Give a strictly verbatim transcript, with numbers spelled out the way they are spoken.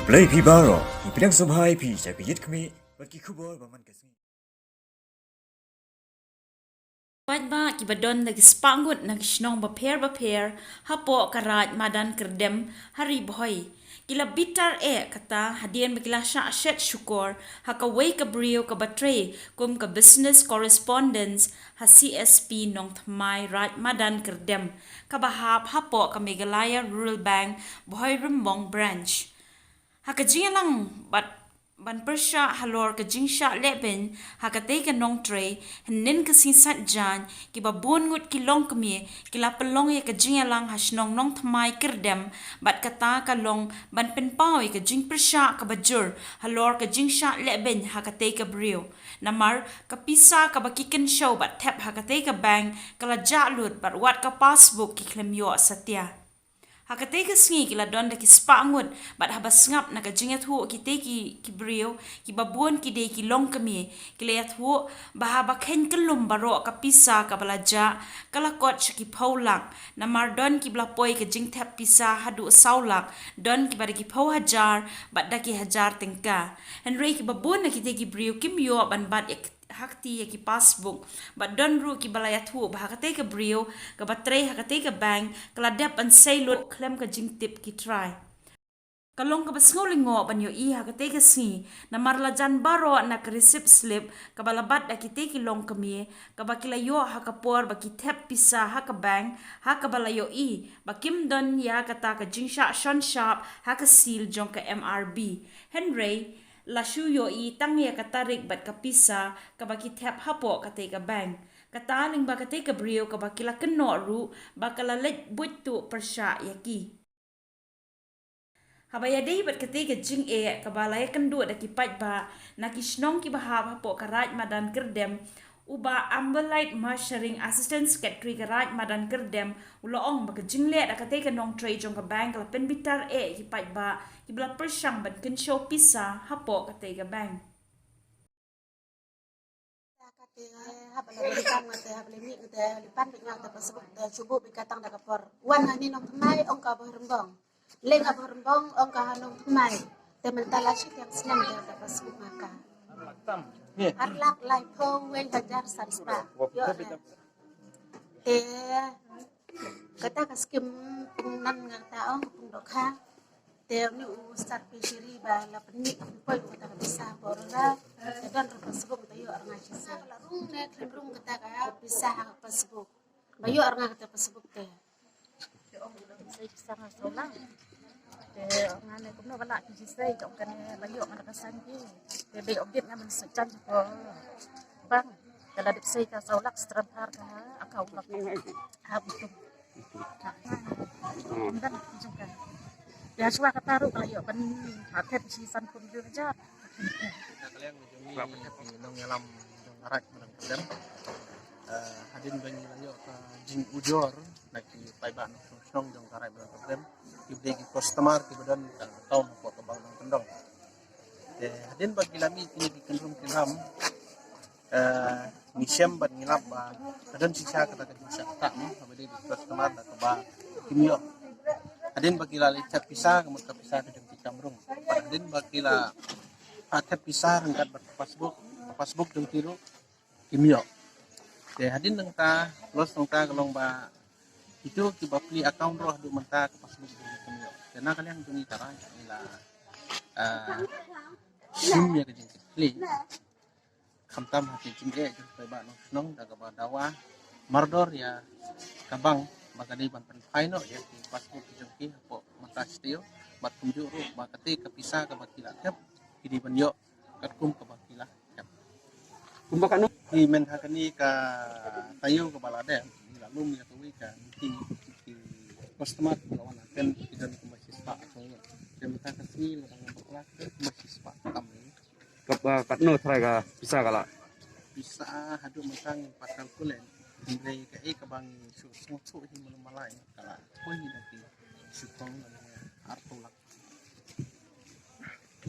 Blei phi baroh, ngi pdiang sngewbha ïa phi sha ki jingkmen bad ki khubor ba man ka sngi. Paidbah kiba don da ki spah ngut na ki shnong bapher bapher hapoh ka Raid Madan Kyrdem ha Ri Bhoi ki la bitar eh kata hadien ba ki la shah shet shukor ha kawei ka briew kaba trei kum ka business correspondent ha C S P Nongthymmai, Raid Madan Kyrdem, kaba hap hapoh ka Meghalaya Rural Bank, Bhoirymbong Branch. Ha ka jingïalang bad ban pyrshah halor ka jingshah lehbeiñ ha katei ka nongtrei, hynnin ka sngi Saitjaiñ, kiba bun ngut ki longkmie ki la pynlong ïa ka jingïalang ha shnong Nongthymmai Kyrdem, bad kata ka long ban pynpaw ïa ka jingpyrshah kaba jur halor ka jingshah lehbeiñ ha katei ka briew. Namar ka pisa kaba ki kynshew bad thep ha katei ka bank ka la jah lut bad wat ka passbook ki khlem ïoh satia. Ha katei ka sngi ki la don da ki spah ngut, bad haba sngap na ka jingïathuh kitei ki, ki briew, kiba bun ki dei ki longkmie, ki la ïathuh ba haba kheiñ kyllum baroh ka pisa kaba la jah, ka la kot sha ki phew lak. Namar don kiba la poi ka jingthep pisa haduh saw lak, don kiba da ki phew hajar bad da ki hajar tyngka. Hynrei kiba bun na kitei ki briew kim ïoh ban bat ïa ha kti ïa ki passbook. Bad don ruh kiba la ïathuh ba ha katei ka briew kaba trei ha katei ka bank ka la dep ban sei lut khlem ka jingtip ki trai. Ka long kaba sngew lyngngoh ban ïohi ha katei ka sngi, namar la jan baroh na ka receipt slip kaba la bat da kitei ki longkmie, kaba ki la ïoh ha ka por ba ki thep pisa ha ka bank, ha kaba la ïohi ba kim don ïa kata ka jingshah shon shap ha ka seal jong ka M R B. Hynrei la shu ïohi tang ïa ka tarik bad ka pisa kaba ki thep hapoh katei ka bank. Kata lyngba katei ka briew kaba ki la kynnoh ruh ba ka la leit buit tuh pyrshah ïa ki. Haba ïadei bad katei ka jingeh kaba la ïakynduh da ki paidbah na ki shnong kiba hap hapoh ka Raid Madan Kyrdem, u Bah Amberlight Masharing, Assistant Secretary ka Raid Madan Kyrdem, u la ong ba ka jingleh da katei ka nongtrei jong ka bank ka la pynbitar eh ïa ki paidbah kiba la pyrshang ban kynshew pisa hapoh katei ka bank. Te haba la bun kam nga te, haba la mih nga te, la pan bad nga te passbook te, shu buh bad ka tang da ka por. Wan hangne Nongthymmai, ong ka Bhoirymbong. Leit nga Bhoirymbong, ong ka ha Nongthymmai. Te mynta la shi tyngka snem te, te passbook nga ka. Ar lak laiphew wei hajar san spah. Ïoh re. Te kata ka skim pung nan nga ta ong pung dohkha. Te une u stad pishiri ba la pynmih poi u kata ka pisa por la. Te don ruh passbook te ïoh ar nga shisha. La rung ne khlem rung kata ka pisa ha passbook. Ba ïoh ar nga kata passbook te. Sei pisa nga saw lak. Te nga ne kumno ba lah ki sei jong kane ba ïoh nga da ka san ki. Te dei ong git nga ban sei jan ko. Bang. Ka la dep sei ka saw lak, transfer ka account lak. Ha butum. Ha. Ym don jong ka. Ïa shuwa kata ruh ka la ïoh ban ha thep shi san phew hynriew hajar. Ka liang jong ngi ki nongïalam jong ka Raid Madan Kyrdem. Eh, hadien ba ngi la ïoh ka jingujor na ki paidbah nongshong shnong jong ka Raid Madan Kyrdem. Ki dei ki customer kiba don ka account hapoh ka bank Nongkyndong. Te hadien ba ki la mih kine ki kynrum kynram, eh, ngi shem bad ngi lap ba ka don shisha kata ka jingshah ktah, hmm, haba dei da ki customer da kaba kim ïoh. Hadien ba ki la leit thep pisa, ka mut ka pisa ka jong ki kam rung. Hadien ba ki la, ah, thep pisa ryngkat bad ka passbook, ka passbook jong ki ruh kim ïoh. Te hadien nangta, loss nangta ka long ba kito kiba plie account ruh haduh mynta ka passbook jong ki kim ïoh. Te na ka liang jong ngi ka Raid ngi la, ah, shim ïa ka jingkitkhlieh. Khamtam ha ki jingeh jong ki paidbah nongshong shnong da kaba dawa mardor ïa ka bank ba ka dei ban pynphai noh ïa ki passbook jong ki hapoh mynta shatei, bad kumjuh ruh ba katei ka pisa kaba ki la thep ki dei ban ïoh katkum kaba ki la thep. Kumba katno ki men ha kane ka taïew kaba la dep, ngi la lum ïa kawei ka meeting ki customer kiba la wan ha ken, ki don kumba shispah. Te mynta ka sngi la dang bakla kumba shispah tam. Kaba katno trai ka pisa ka la? Pisa haduh mynta ngim pat calculate. Hynrei kaei kaba ngi shu sngewthuh hi malu malai ka la poi hi da ki shiphew lane arphew lak.